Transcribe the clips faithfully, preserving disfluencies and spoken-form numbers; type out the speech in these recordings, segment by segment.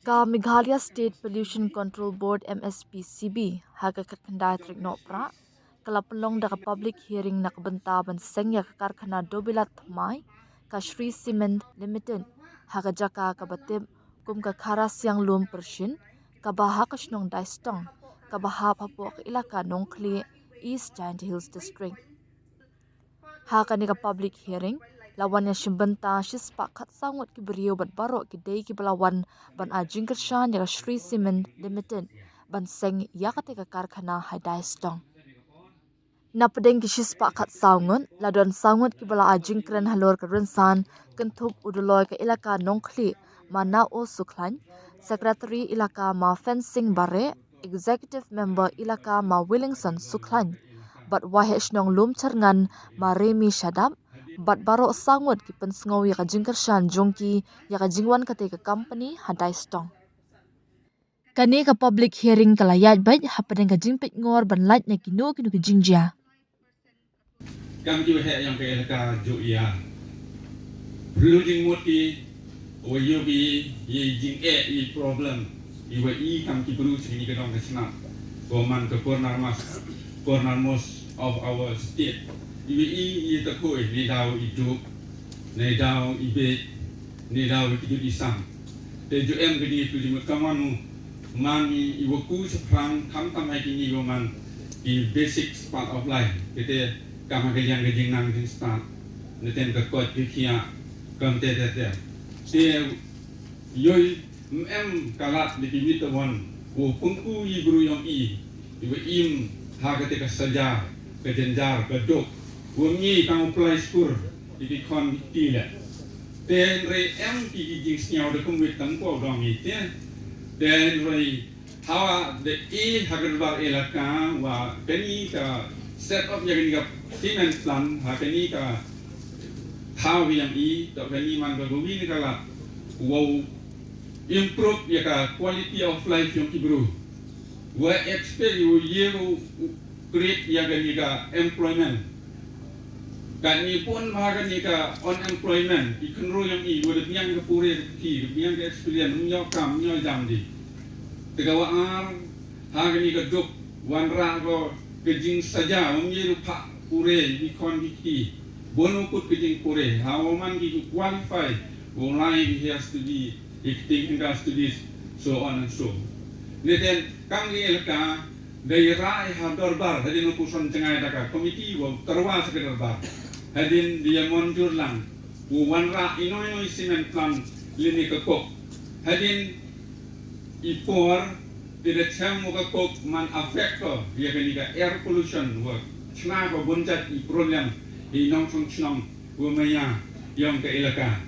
Ka Meghalaya State Pollution Control Board, M S P C B, ha ka khatkhyndai tarik Nohprah ka la pynlong da ka public hearing na ka bynta ban seng ïa ka karkhana Dobilat Thymmai, ka Shree Cement Limited, ha ka jaka kaba tip kum ka Kharasiang Lum Pyrshin, kaba ha ka shnong Daistong, kaba hap hapoh ka ilaka Nongkhlieh, East Jaintia Hills District. Ha kane ka public hearing la wan ïashim bynta shispah khatsaw ngut ki briew bad baroh ki dei kiba la wan ban ai jingkyrshan ïa ka Shree Cement Limited ban seng ïa kata ka karkhana ha Daistong. Na pdeng ki shispah khatsaw ngut la don saw ngut kiba la ai jingkren halor ka rynsan, kynthup u Doloi ka ilaka Nongkhlieh, Ma Nao Sukhlain, Secretary ilaka, Ma Fensing Bareh, Executive Member ilaka, Ma Willingson Sukhlain, bad Waheh Shnong Lumchyrngan, Ma Remi Shadap, bad baroh saw ngut ki pynsngew ïa ka jingkyrshan jong ki ïa ka jingwan kata ka company ha Daistong. Kane ka public hearing ka la ïaid beit hapdeng ka jingpeit ngor ban lait na kino kino ki jingjia. Kam ki waheh ïong ka elaka ju ïa pyrlu jingmut ki, wa ïoh ki ïa jingeh ïa problem, ïa wa i kam ki bru sini ka dong ka snap, wa man ka corner mas, corner most of our state, ïa wa i ïa ta khoi ni daw i juk, ni daw i bej, ni daw i kjut i sam. Te ju em ka jingïathuh jingmut kamon u man i wa ku shaphrang khamtam ha kini wa man i basic part of life. Kite kam ha ka liang ka jingnang jingstad. Neten ka koit ka khiah kam te te te. Te yoi em ka lad ni ki mit wan wa pungku i bru yong i. I wa im ha ka te ka saja ka jenjar ka duk. Wa ngi kam u plai skur i ki khon ki ti le. Te hynrei em ki ki jingsngew da kum wit tang ko dong i te. Te hynrei hawa da i ha ka dorbar elaka wa kani ka set up ya kani ka cement plant ha kani ka thaw yang i da kani man ka gowi ni ka la wow improve ya ka quality of life yong ki bru. Wa expect u ye u create ya kani ka employment. Kani pun ma kani ka unemployment, i khynru yong i, wa da biang ka pure ka phi, da biang ka experience, um yau kam, um yau jam di. Te ka wa ar, ha kani ka duk, wan ra ko ka jingsaja, um ye rupa pure, i khon ki ki, bun u kut ka jingpure, ha wa man ki qualify, wa lai ki has to be, ki ting industries, so on and so. Neten, kam ki elaka, da i ra i ha dorbar, hadin u puson jngai da ka committee wa karwa sa ka dorbar. Hadin da i monjur lang, u wan ra i noi noi cement plant lini ka kok. Hadin i por, da da chem wa ka kok man affect ko, ya kani ka air pollution, wa chna ko bunjat i problem, i nong chong chnong, wa maya, yong ka elaka.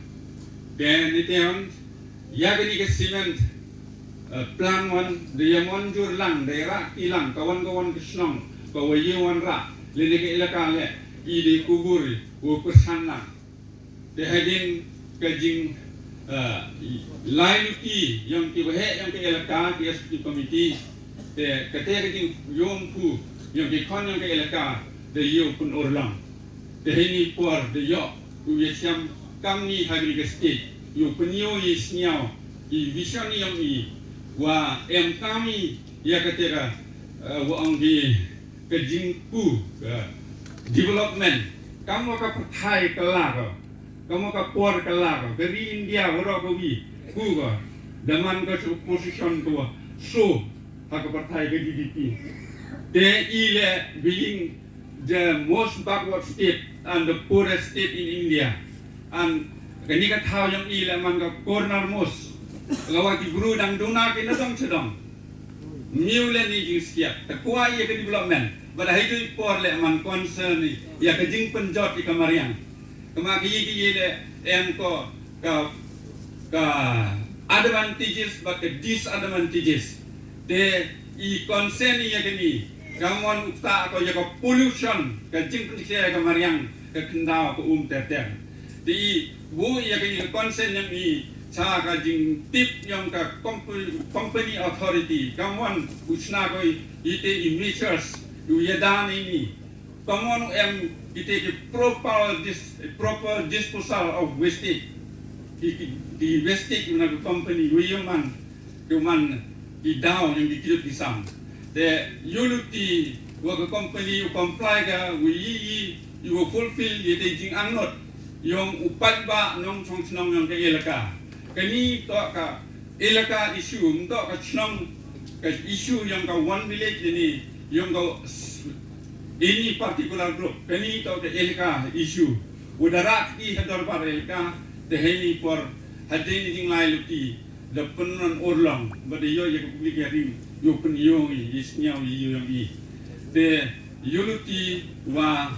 Te neten, ya kani ka cement, eh, plant wan, da i monjur lang, da i ra i lang, ka wan ka wan ka shnong, ka wa i wan ra, lini ka elaka le, i da i kubur, wa pyrsan lang. Te hadin ka jing, eh, lai luti, yong ki waheh, yong ki elaka, ki executive committee, te kate ka jing yong ku, yong ki khon yong ki elaka, da i u pun urlang. Te hini por da ïoh, u ïa siam kam ni ha kani ka state, u pynïoh i sniaw, i vision yong i, wa em kam i, ïa ka tera, eh, wa ong ki, ka jingku, ka development, kam wa ka pyrthai ka la ko, kam wa ka por ka la ko, ka ri India, wa ro ka wi, ku ko, da man ka position ko, so, ha ka pyrthai ka G D P. Te i le being the most backward state and the poorest state in India. And kani ka thaw yong i le man ka corner most. Lawa ki bru dang duna ki na dong chedong. Miu le ni jing siat. Ta kuwa ya ka development. But hai tu i por le man concern i ya ka jing penjot i ka mariang. Kama ki yi ki yi le em ko ka, ka advantages but ka disadvantages. Te i concern i ya kani, ka mon ukta ko ya ka pollution, ka jingpynjia ka mariang, ka kyndaw ka um ter ter. Te i bu ya kani ka concern yang i cha ka jingtip yang ka comp-, company authority, ka mon u chna ko i te i measures, u ya dan i ni. Ka mon em kita ki proper dis-, proper disposal of wastage. Ki, ki, ki wastage na ka company, wi man. Te u man ki daw ïa ki kjut ki sam. Te ïa u luti wa ka company u comply ka, u ïohi, u fulfill ïa ka jingangnud yong u paidbah nongshong shnong yong ka elaka. Kani toh ka elaka issue, ym toh ka shnong, ka issue yong ka one village ini, yong ka s-, any particular group. Kani toh ka elaka issue. U da rah ki ha dorbar elaka, te heini por hadien jinglai luti da pynrung urlong, ba da ïoh ïa ka public hearing, ïoh pynïoh i, i sñiaw i, ïoh ïa i. Te ïoh luti wa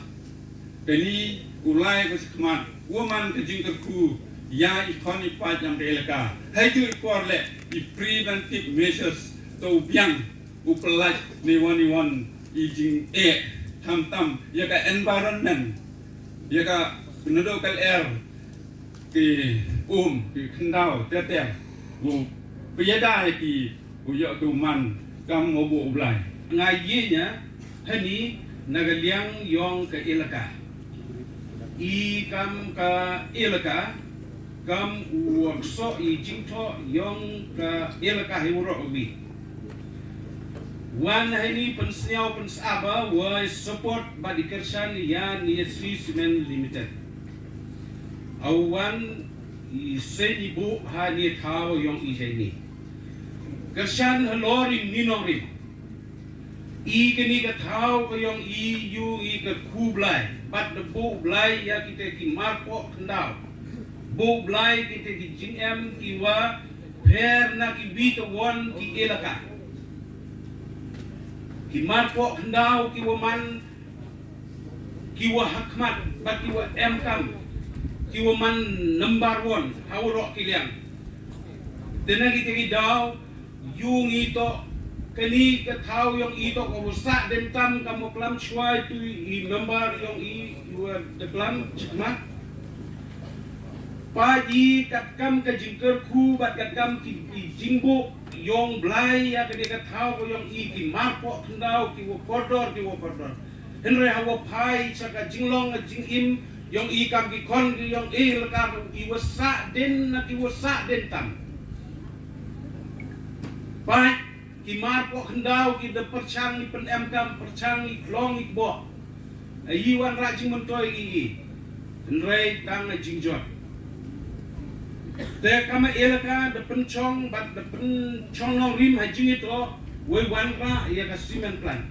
kani u lai ka shikmat, wa man ka jingkyrkhu ïa i khon i paid yong ka elaka. Hajuh i por leh i preventive measures, to u biang u pynlait ne wan i wan i jingeh, tam tam ïa ka environment, ïa ka naduh ka lyer, ki um, ki khyndaw ter ter, u pynïada ïa ki, u ïoh ki u man kam u buh u Blai. Nga ïeng ïa hani na ka liang yong ka elaka. I kam ka elaka, kam u wa ksoh i jingthoh yong ka elaka hi waroh wi. Wan hani pynsñiaw pynsaba wa support bad i kyrshan ïa ni Shree Cement Limited. Awan i seiñ i buh ha ni thaw yong i jai ni. Kyrshan halor i ni nongrim. I kani ka thaw ka yong i ïoh i ka kyrkhu Blai. Bad da buh Blai ïa kita ki marpoh khyndaw. Buh Blai kita ki jingem ki wa pher na ki wi ta wan ki elaka. Ki marpoh khyndaw ki wa man ki wa hakhmat, bad ki wa em kam, ki wa man number one ha waroh ki liang. Te na kita ki daw, ïoh ngi toh, kani ka thaw yong i toh ka wa sah dien tam, kam wa klam shuwa tu i number yong i, i wa da klam chikmat. Paid i katkam ka jingkyrkhu bad katkam ki, ki jingbuh yong Blai ïa kani ka thaw ka yong i, ki marpoh khyndaw ki wa kordor, ki wa kordor. Hynrei ha wa phai sha ka jinglong ka jingim yong i kam ki khon ki yong i, lada i wa sah dien na ki wa sah dien tam. Paid ki marpoh khyndaw ki da pyrshang i pynemkam, pyrshang i khlong i kpoh. I wanrah jingmyntoi i i. Hynrei tang na jingjot. Te kam ka elaka da pynshong bad da pynshong nongrim ha jingithuh, wei wanrah ïa ka cement plant.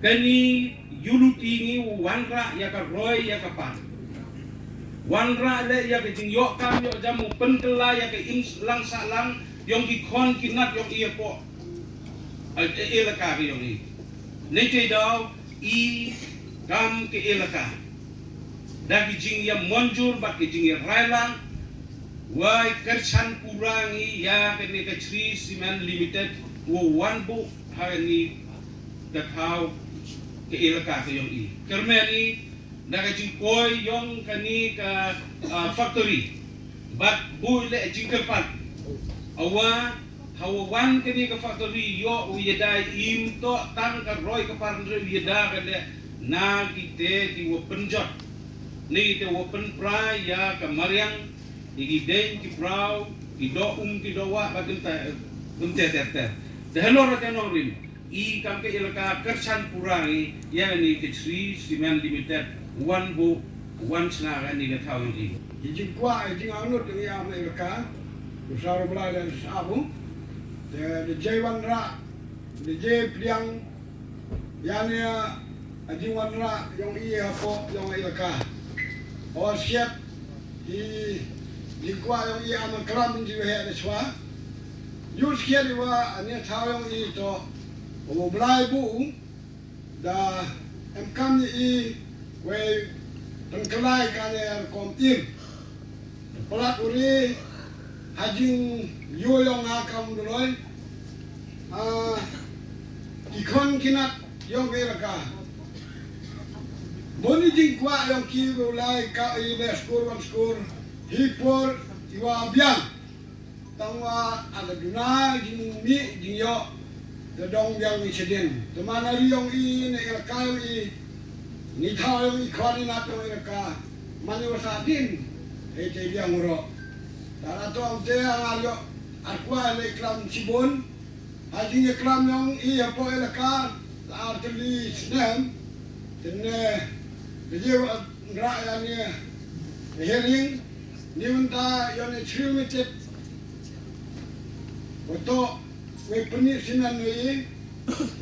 Kani ïoh luti ngi wanrah ïa ka roi ïa ka par. Wanrah leh ïa ka jingïoh kam ïoh jam u pynkylla ïa ka imlang sahlang yong ki khon ki nat yong i hapoh, eh, eh, elaka ka yong i. Neitei daw i kam ka elaka da ki jingïamonjur bad ki jingïarailang, wei kyrshan pura ngi ïa kani ka Shree Cement Limited wa wan buh ha kani ka thaw ka elaka ka yong i. Kyrmen i na ka jingpoi yong kani ka, ah, factory. Bad buh leh jingkyrpad. Awa, ha wa wan kani ka factory ïoh u ïada, im toh tang ka roi ka par, hynrei u ïada ka leh na kite ki wa pynjot. Ni te wa pynpra ïa ka mariang, ïa ki deiñ ki praw, ki doh um ki doh wah bad kumta, kumta ter ter. Te halor ka nongrim. I kam ka elaka kyrshan pura ngi ïa kani ka Shree Cement Limited wan buh wan shna kani ka thaw yong i. I jingkwah i jingangnud yong i kam ka elaka, u Sar Blai leh sah buh. Te da jai wanrah, da jai pdiang ïa ni, a jingwanrah yong i hapoh yong i elaka. Hawa skhiat i jingkwah yong i, am klam jingwaheh da shwa. Ïoh skhiat i wa ani thaw yong i toh u Blai buh, da em kam ni i wei pynkylla kane rukom im. Palat uri ha jingïoh yong nga kam u Doloi. Ah, ki khon ki nat yong ka elaka. Bun i jingkwah yong ki, u lai ka i leh skur wan skur. Hi por i wa biang. Tang wa ada duna jingmih jingïoh. Da dong biang i shadien. Te man ari yong i ne elaka yong i. Ni thaw yong i khon i nat yong i elaka. Man i wa sah dien. Hei te biang uro. Tara to am te ang ar ïoh. Ar kwai lei klam chibun. Ha jingïaklam yong i hapoh elaka la ar tylli snem. Tene ka jeu ra yani hearing ni mynta yani three meter. Wato we peni sinan ni.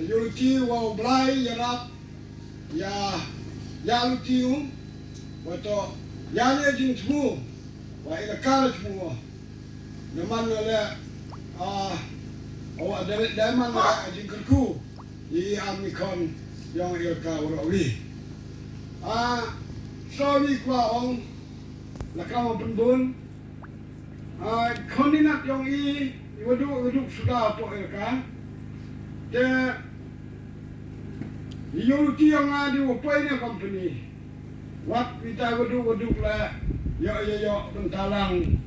Yuluti wa blai yarap ya ya lutiu. Wato yani jingchmu wa elaka la chmu. Naman na le, ah, oh, ada le daman na jingkyrku. I am ikon yong elaka waroh wi. Ah, so ni kwa ong la kama pynbun. Ah, khon ni nak yong i, i wadu wadu suda hapoh elaka. Te i yong luti yong a di wa poi ne company. Wat kita wadu wadu la yo yo yo bentalang.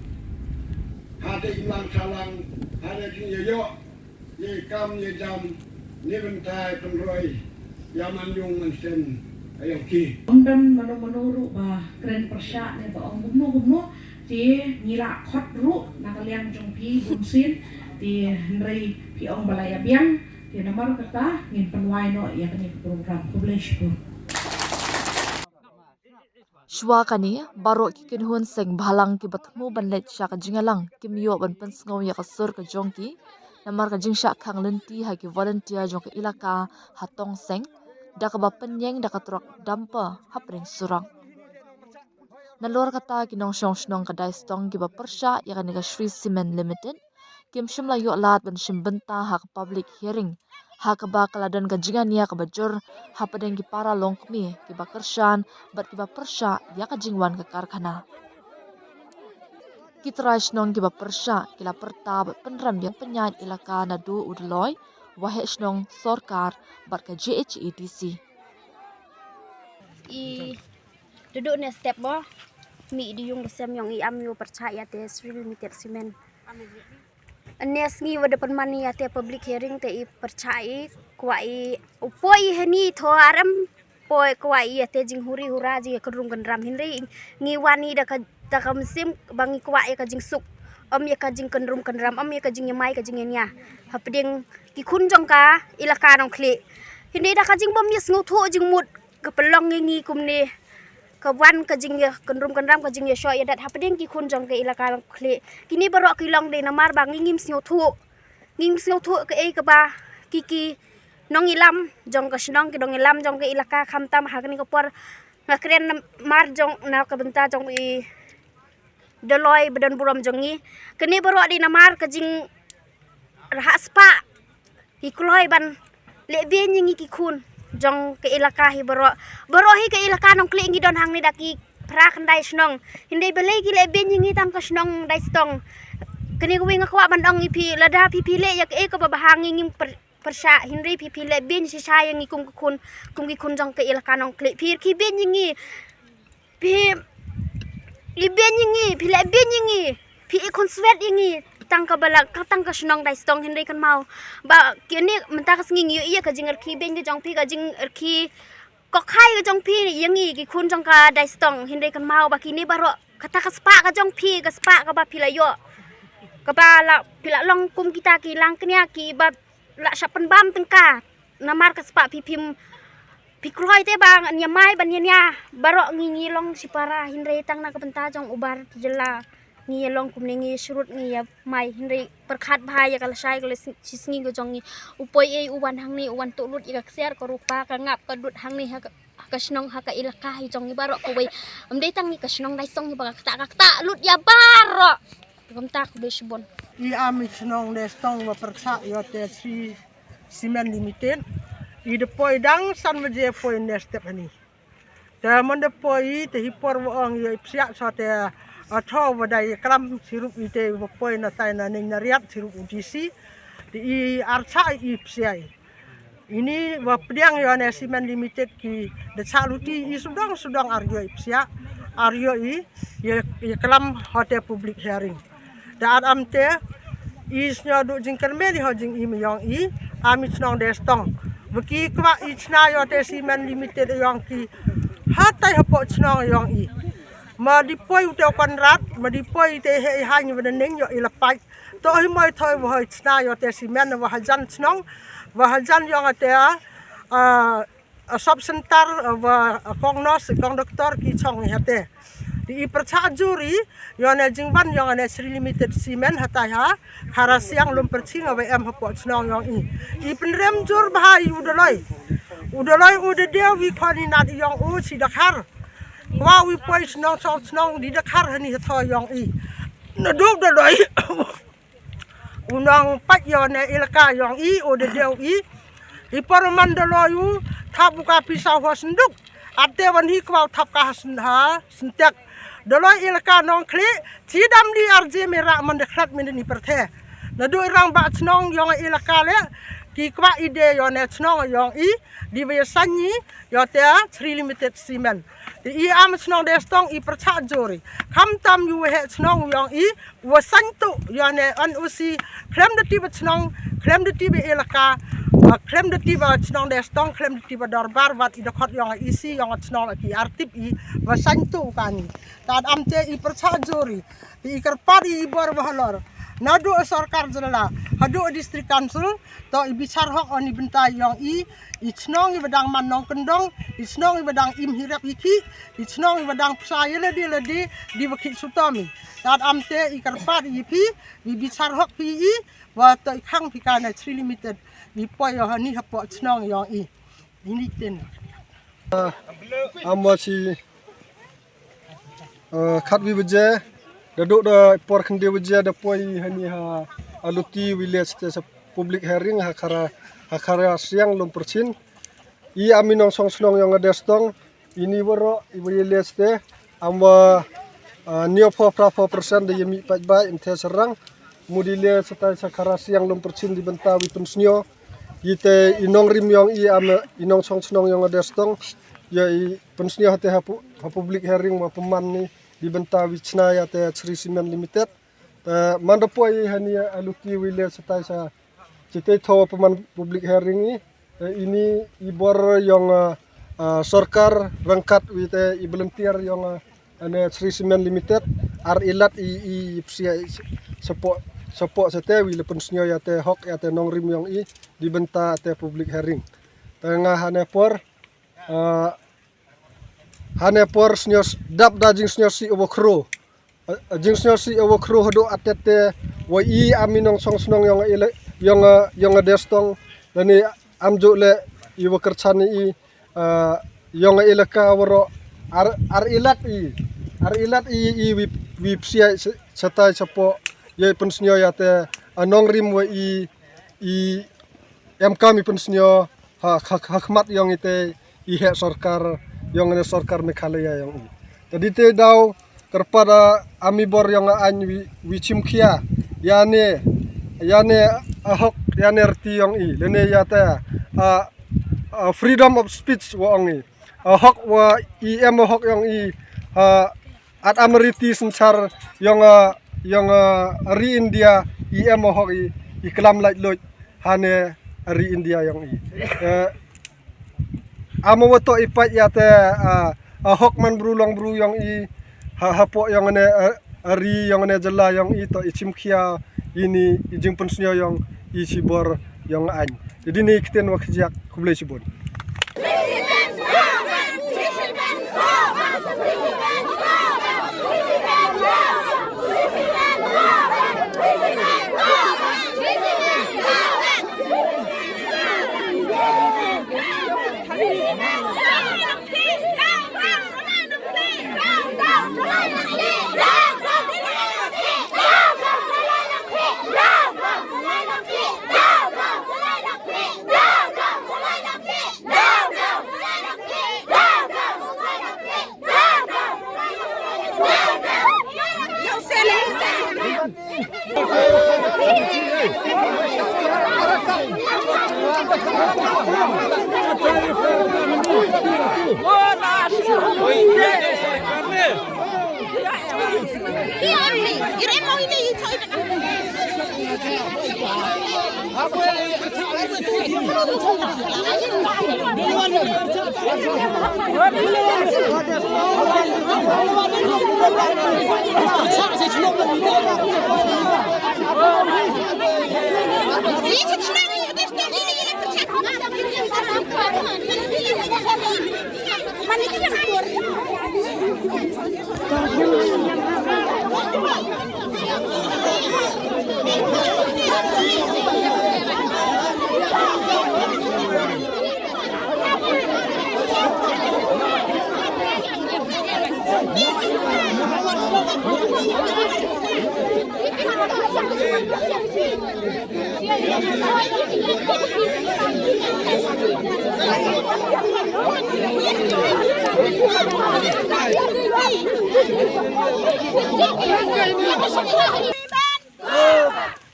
Hate imlang salang hate king yo yo. Ye kam ye jam ne bentai penroi ya man yung man sen ayong ki. Ong dan mano mano ru ba kren persya ne ba ong gumno gumno ti ngila khot ru na kaliang jong pi bun sin ti nrei pi ong balaya biang ti namar kata ngin penwai no ya kani program. Kublai syukur. Shuwa kane, baroh ki kynhun seng bhalang kiba thmu ban leit sha ka jingïalang kim ïoh ban pynsngew ïa ka sur ka jong ki namar ka jingshah khang lynti ha ki volunteer jong ka ilaka ha Tongseng da kaba pynïeng da ka trok dumper hapdeng surok. Nalor kata, ki nongshong shnong ka Daistong kiba pyrshah ïa kane ka Shree Cement Limited kim shym la ïoh lad ban shim bynta ha ka public hearing ha kaba ka la don ka jingania kaba jur hapdeng ki para longkmie kiba kyrshan bad kiba pyrshah ïa ka jingwan ka karkhana. Ki trai shnong kiba pyrshah ki la pyrta bad pynrem ïa pynïaid elaka naduh u Doloi, Waheh Shnong, Sorkar bad ka J H A D C. I dudu ne step mo mi di yung sem yong i am yu pyrshah ïa te Shree Limited Cement. Nes ngi wada pynman ïa te public hearing te i pyrchah i kwah i u poi hani tho arem poi kwah i ïa te jinghuri hura jingkynrum kynram hynrei ngi wan i da ka da ka mynsiem ba ngi kwah ïa ka jingsuk. Ym ïa ka jingkynrum kynram ym ïa ka jingïamai ka jingïania hapdeng ki khun jong ka ilaka Nongkhlieh. Hynrei da ka jingbym ïa sngewthuh jingmut ka pynlong ïa ngi kumne. Ka wan ka jingïakynrum kynram ka jingïashoh ïadat hapdeng ki khun jong ka ilaka Nongkhlieh. Kine baroh ki long dei namar ba ngi ngim sngewthuh. Ngim sngewthuh kaei kaba ki ki nongïalam jong ka shnong ki nongïalam jong ka ilaka khamtam ha kane ka por. Nga kren namar jong na ka bynta jong i Doloi ba don burom jong ngi. Kane baroh dei namar ka jingrhah spah. Ki kloi ban lehbeiñ ïa ngi ki khun jong ka ilaka hi baroh. Baroh hi ka ilaka Nongkhlieh ngi don hangne da ki phra khyndai shnong. Hynrei balei ki lehbeiñ ïa ngi tang ka shnong Daistong. Kane kawei nga kwah ban ong ïa phi lada phi phi leh ïa kaei kaba bha ngi ngim pyrshah hynrei phi phi lehbeiñ shisha ïa ngi kum ki khun kum ki khun jong ka ilaka Nongkhlieh phi ki beiñ ïa ngi. Phi i beiñ ïa ngi, phi leh beiñ ïa ngi, phi i khun swet ïa ngi. Tang ka ba la ka tang ka shnong Daistong hynrei kan mau ba kine mynta ka sngi ngi ïohi ïa ka jingrkhie beiñ ka jong phi ka jingrkhie kokhai ka jong phi ïa ngi ki khun jong ka Daistong hynrei kan mau ba kine baroh kata ka spah ka jong phi ka spah kaba phi la ïoh kaba la phi la long kum kita ki langknia kiba la shah pynbam tyngka. Namar ka spah phi phim phi kloi te ba ngan ïa mai ban ïa nia baroh ngi ngi long shipara hynrei tang na ka bynta jong u bar jylla ngi ïa long kumne ngi shrut ngi ïa mai hynrei pyrkhat bha ïa ka lashai ka shisngi ka jong ngi. U poi ei u wan hangne u wan tuh lut ïa ka ksiar ka rupa ka ngap ka dud hangne ha ka shnong ha ka ilaka hi jong ngi baroh kawei. Ym dei tang ngi ka shnong Daistong hi ba ka kata ka kata lut ïa baroh. Kumta khublei shibun. I am i shnong Daistong ba pyrshah ïa te Shree Cement Limited. I da poi dang san baje poi ne step hani. Te man da poi te hi por wa ong ïa i psiah sa te atho wa dai kram sirup i te wa poi na tai na ning na riat sirup u D C. Te i arsa i psiah i. Ini wa pdiang ïa ne Cement Limited ki da cha luti i sudong sudong ar ïa i psiah ar ïa i ïa klam hote public hearing. Da ar am te i snyo du jingkyrmen i ho jing i myong i am i chnong Daistong. Wa ki kwah i chna ïa te Cement Limited yong ki hatai hapoh chnong yong i. Ma dei poi u te u Conrad, ma dei poi te he i hang i wa da ning yo i la pait. To hi moi thoi wa hoi chna yo te simen wa hajan chnong, wa hajan yong a te a, a sub center, wa kong nurse, kong doctor ki chong ha te. Di i percha juri, yo ne jingwan yong ne Sri Limited simen hatai ha, Khara Siang Lumperching wa em hapoh chnong yong i. I penrem jur bha i u daloi. U daloi u de deu wi khon i nat yong u si dakhar. Wa wi poi chnong chong chnong di dakhar hani hatho yong i. Naduk daloi. U nong pat yo ne ilaka yong i, u de deu i. I poroman daloi u, thap u ka pisa ho senduk. Ate wan hi kwau thap ka ha sen-, ha sentek. Daloi ilaka nong kli, chi dam di arji mera man de khlat min ni perthe. Naduk i rang ba chnong yong ilaka le, ki kwah i de yo ne chnong yong i, di wa sanyi, yo te Sri Limited simen. Di i am chnong Destong i percha juri. Kham tam yu he chnong yong i, wa santu, yo ne an usi, khlem de ti ba chnong, khlem de ti ba ilaka, a, khlem de ti ba chnong Destong, khlem de ti ba dorbar, wat i dakhot yong i si, yong chnong ki artip i, wa santu kani. Tad am te i percha juri. Di i kyrpad i bor wa halor. Naduk sorkar jylla, haduk district council, to i bichar hok oni bynta yong i, i chnong i wa dang man nong kendong, i chnong i wa dang im hirap i ki, i chnong i wa dang psa i ledi ledi, di wa ki sutom i. Tad am te i kyrpad i phi, i bichar hok phi i, wa to i khang phi ka ne Sri Limited, i poi yo hani hapoh chnong yong i. Ini ten. Am wa si, eh, khat wi baje, da duk da por khynde baje, da poi hani ha, a luti wi le ste sa public hearing, ha Khara, ha Khara Siang Lumperching. I am i nong song chnong yong a Destong, ini waro, i wi le ste, am wa, eh, nio pho pra pho percent da yemi pat bai, em the serang, mudi le setai sa Khara Siang Lumperching di bynta wi pensnyo, i te i nongrim yong i am i nong song chnong yong a Destong, ya i pensnyo hate ha pu-, ha public hearing wa peman ni di bynta wi chna ya te Sri Cement Limited. Te man da poi hani a luti wi le setai sa chitei tho wa peman public hearing i. Te ini i bor yong, ah, ah, sorkar rangkat wi te i volunteer yong, ah, ane Sri Cement Limited, ar ilat i, i psia i sepo, sepo sete wi le pensnyo ya te hok ya te nongrim yong i di bynta te public hearing. Te nga hane por, ah, hane por snyo s-, dap da jingsnyo si awa khro. Ah, jingsnyo si awa khro haduk atet te wa i am i nong song chnong yong a ile, yong a, yong a Destong. Lane am ju le i wa kyrchan i, ah, yong a ilaka waro ar, ar ilat i, ar ilat i, i wi, wi psia se-, setai sepo, ya i pensnyo ya te, ah, nongrim wa i, i em kam i pensnyo, ha, ha, ha khmat yong i te, i he sorkar, yong ne sorkar Meghalaya yong i. Te di te daw, kyrpad da am i bor yong a ain wi, wi chimkhia, ya ne, ya ne, a hok, ya ne rti yong i, lane ya te, a, a freedom of speech wa ong i. A hok wa i em a hok yong i, a, at am riti sensar yong a, yong a ri India i em a hok i, i klam lait loit hane ri India yong i. Eh, am wa to i pait ya te, ah, a hok man bru long bru yong i, ha, hapoh yong ne, eh, ri yong ne jylla yong i to i chimkhia ini i jingpynsnyo yong i chibor yong ain. Jadi ni kiten wa kjiak khublei chibun.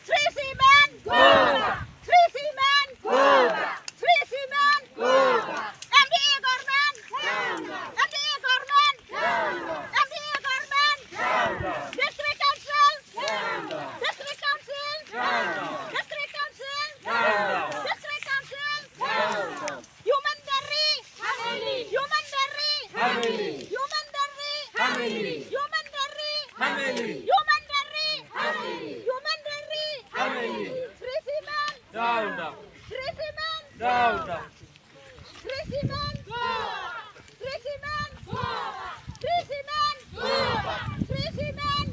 Sri Cement! Sri Cement! Sri Cement! M D A government! M D A government! M D A government! District Council! District Council! District Council! District Council! Human Dairy! Human Dairy! Human Dairy! Human Dairy! Human Dairy! Human Dairy! Sri Cement! Down, down. Sri Cement! Down, down. Sri Cement! Sri Cement! Sri Cement! Sri Cement!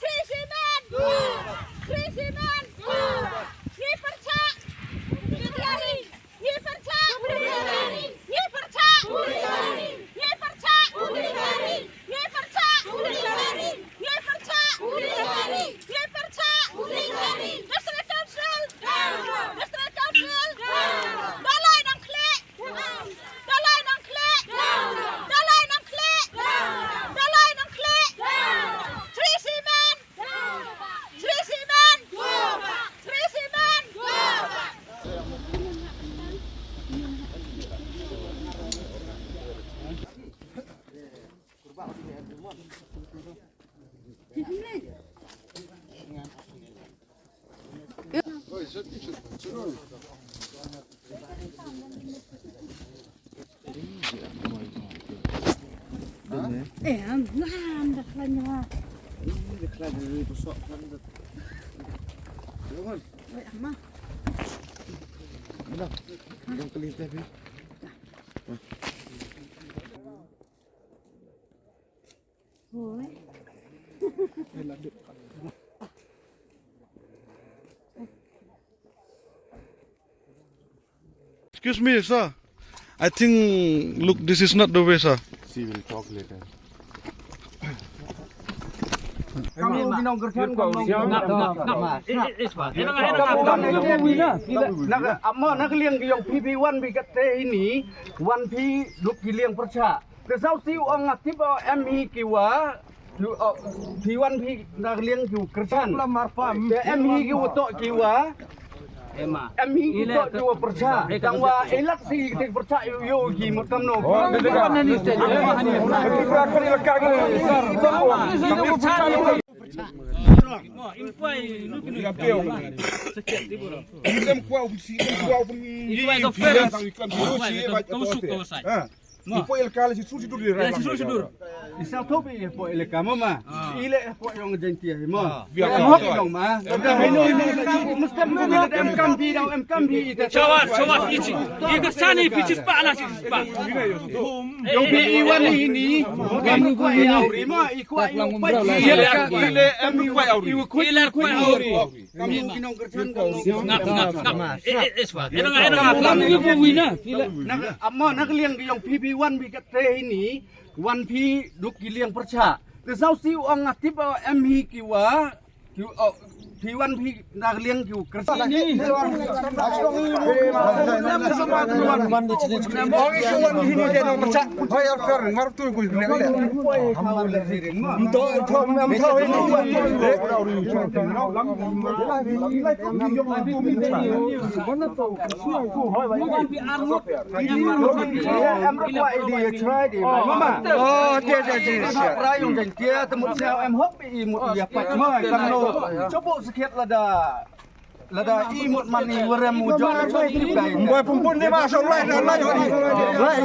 Sri Cement! Sri Cement! Ngi pyrshah! Ngi pyrshah! Ngi pyrshah! Ngi pyrshah! Ngi pyrshah! Ngi pyrshah! Ngi pyrshah! District Council! District Council! Dalai Nongkhlieh! Dalai Nongkhlieh! Dalai Nongkhlieh! Dalai Nongkhlieh! Sri Cement! Sri Cement! Sri Cement! Excuse me, sir. I think, look, this is not the way, sir. She will talk later. Kam ïoh ki nongkyrchan, kam ïoh ki nongkyrchan. Ngap, ngap, ngap. Eh, eh, eh, swa. Eh, nang, eh, nang, eh, nang. Nang, amma, nang ka liang ki ïong phi, phi wan phi kate ini, wan phi duk ki liang pyrshah. Te saw si u ong nga tip, em hi ki wa, phi, oh, phi wan phi nang ka liang ki wa kyrchan. Te em hi ki wa toh ki wa. Em hi ki toh ki wa pyrshah. Tang wa elat si ki pyrshah ïoh ïoh ki mut kamno. Isa to bi hapoh elaka mo ma. Ile hapoh ïong Jaintia hi mo. Em hok ïong ma. Mesti em kam bi dau em kam bi ita. Shawas, shawas, ichi. Ika sani bi chispa na chispa. Ïong bi iwan hi ni. Wan ko ya uri mo, iko ïong pa. Ile em ko ya uri. Ile ko ya uri. Kam ïoh ki nongkyrchan, kam ïoh ki nongkyrchan. Ngap, ngap, ngap. Eh, eh, eh, swa. Eh, nang, eh, nang, ngap, ngap. Nang, amma, nang ka liang ki ïong phi, phi wan phi kate ini, wan phi duk ki liang pyrshah. Te saw si u ong nga tip, oh, em hi ki wa, ki, oh, phi wan phi nang ka liang ki wa kyrshah. Lada i mut man i warem u jong i jong i kai. Boy pumpun de ma so lai lai lai. Lai.